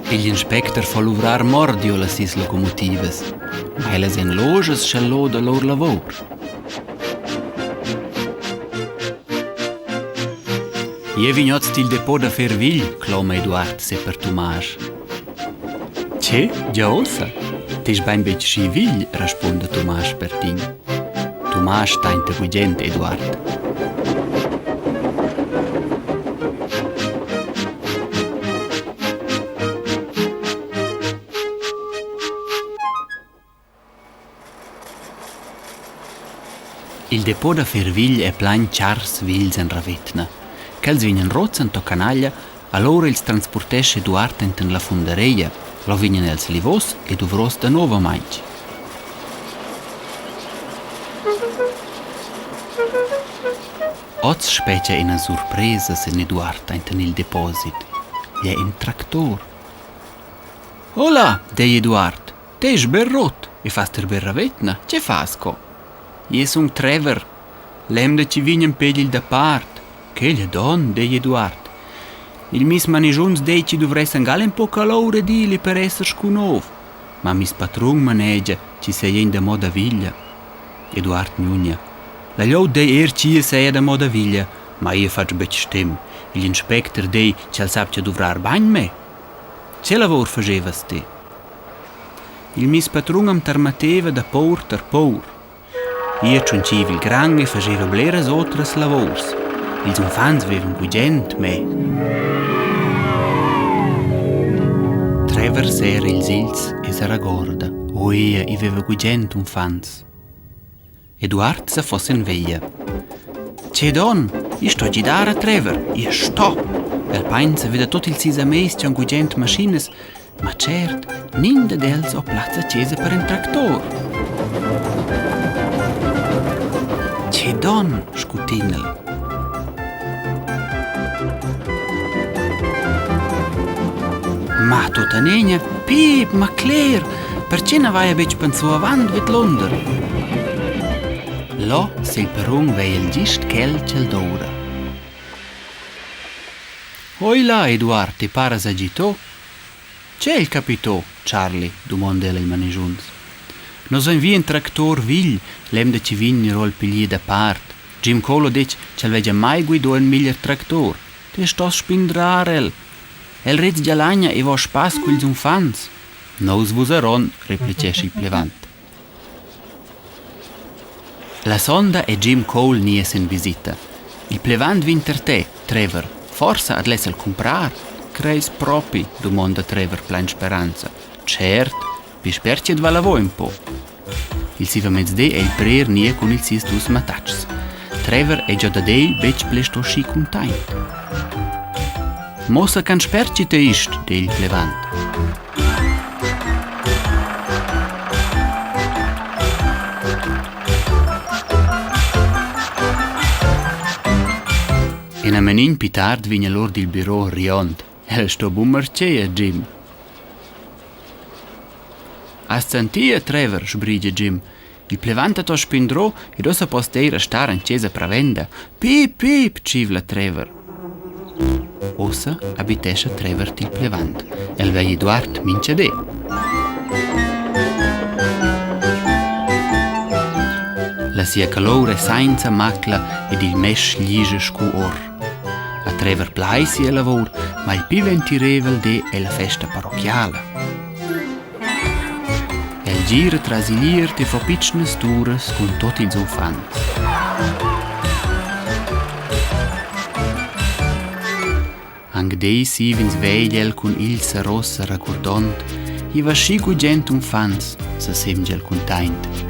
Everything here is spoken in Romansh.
Igl inspecter fa luvrar mordio las sis locomotivas, ma ellas ein loschas sch'el loda lur lavur. Jeu vegn oz dil depot da Fervigl, cloma Eduard seper Tumasch. Tge, gia ussa? Ti es bain betg schi vigl, respunda Tumasch Bertin. Tumasch tainta gugent Eduard. Il depot da Fervigl è plain chars vegls en Ravetna. Quels vegnan rots ento canaglia, alura ils transportescha Eduard enten la fundareia. Là vegnan els livos e duvros danovamaing. Oz spetga ina surpresa sen Eduard enten il deposit. Gl'è in tractor. Hola, dei Eduard. Te es be rot e fas ter be ravetna, che fas co? Jeu sun Trevor. L'emda chi vegn am pegl il dapart. Quel è don, dei Eduard. Il mis manigiuns dei chi duvressan gal ün po calour ed ili per esser scu nouv. Ma mis patrun manegia chi seia in da moda viglia. Eduard gnugna. La glioud dei eir chi seia da moda viglia, ma eu fatsch betg stem. Igl inspecter dei ch'el sapcha duvrar bagn me. Che lavur fagevas ti? Il mis patrun am tarmetteva da pour tar pour. Ia tschunchiva il gran e fageva bleras otras lavurs. Ils uffants vevan gugent me. Trevor serra ils îls e sa ragorda. O ea, i veva gugent uffants. Eduard sa foss en veglia. Tge don? Io sto gidar a Trevor. Io sto! El painsa veda tot ils sis ameis che han gugent maschinas, ma cert, nin dad els ho plaz a chesa per ün tractor. Tge don? scutina'l. Ma tuttanegna, pip, ma cler, perche na vaia betg pensò avant vidlonder? Là sil perrun vei el gist quel ch'el doura. Oi là, Eduard, ti paras agitò. Che è il capitò, Charlie? dumonda el il manigiunz. Nus vain vi ün tractor vigl, l'emda chi vegn gnirò el piglier da part. Jim Cole ho ditg ch'el vegia mai guido ün meglier tractor. Ti stoss spindrar el. El rez gialagna e vo a spass culs uffants. Nous vus aron, replichescha il plevant. La sonda è Jim Cole gnies in visita. Il plevant vegn tar te, Trevor. Forsa at less el cumprar? Creis propi? dumonda Trevor plain speranza. Tschert, pi spert chi'd va lavò ün po. Il zievamezdi è il prer nia cun ils sis dus mattatschs. Trevor è già dadei betg ple sto schi cuntaint. Mossa can spert chi te ist, di il plevant. Ina menin pi tard vegn el or dil biro riond. El sto bummartger, Jim. Has sentia, Trevor, sbrigia Jim. Il plevant ha spindrò ed ussa poss ti ir a star en chesa pravenda. Pip, pip, tschivla Trevor. Ussa habitescha Trevor til plevant. El vegli Eduard mincha di. La sia calour è sainza macla ed il mesch gligia scu or. A Trevor plai sia lavur, ma il pi ventirevel di è la festa parochiala. El gira tras igl iert e fa pitschnas turas cun tut ils uffants. Anc dei siv'ins vegl el cun ils rossa racurdond, i va schi gugent unfants, sa semgia el cuntaint.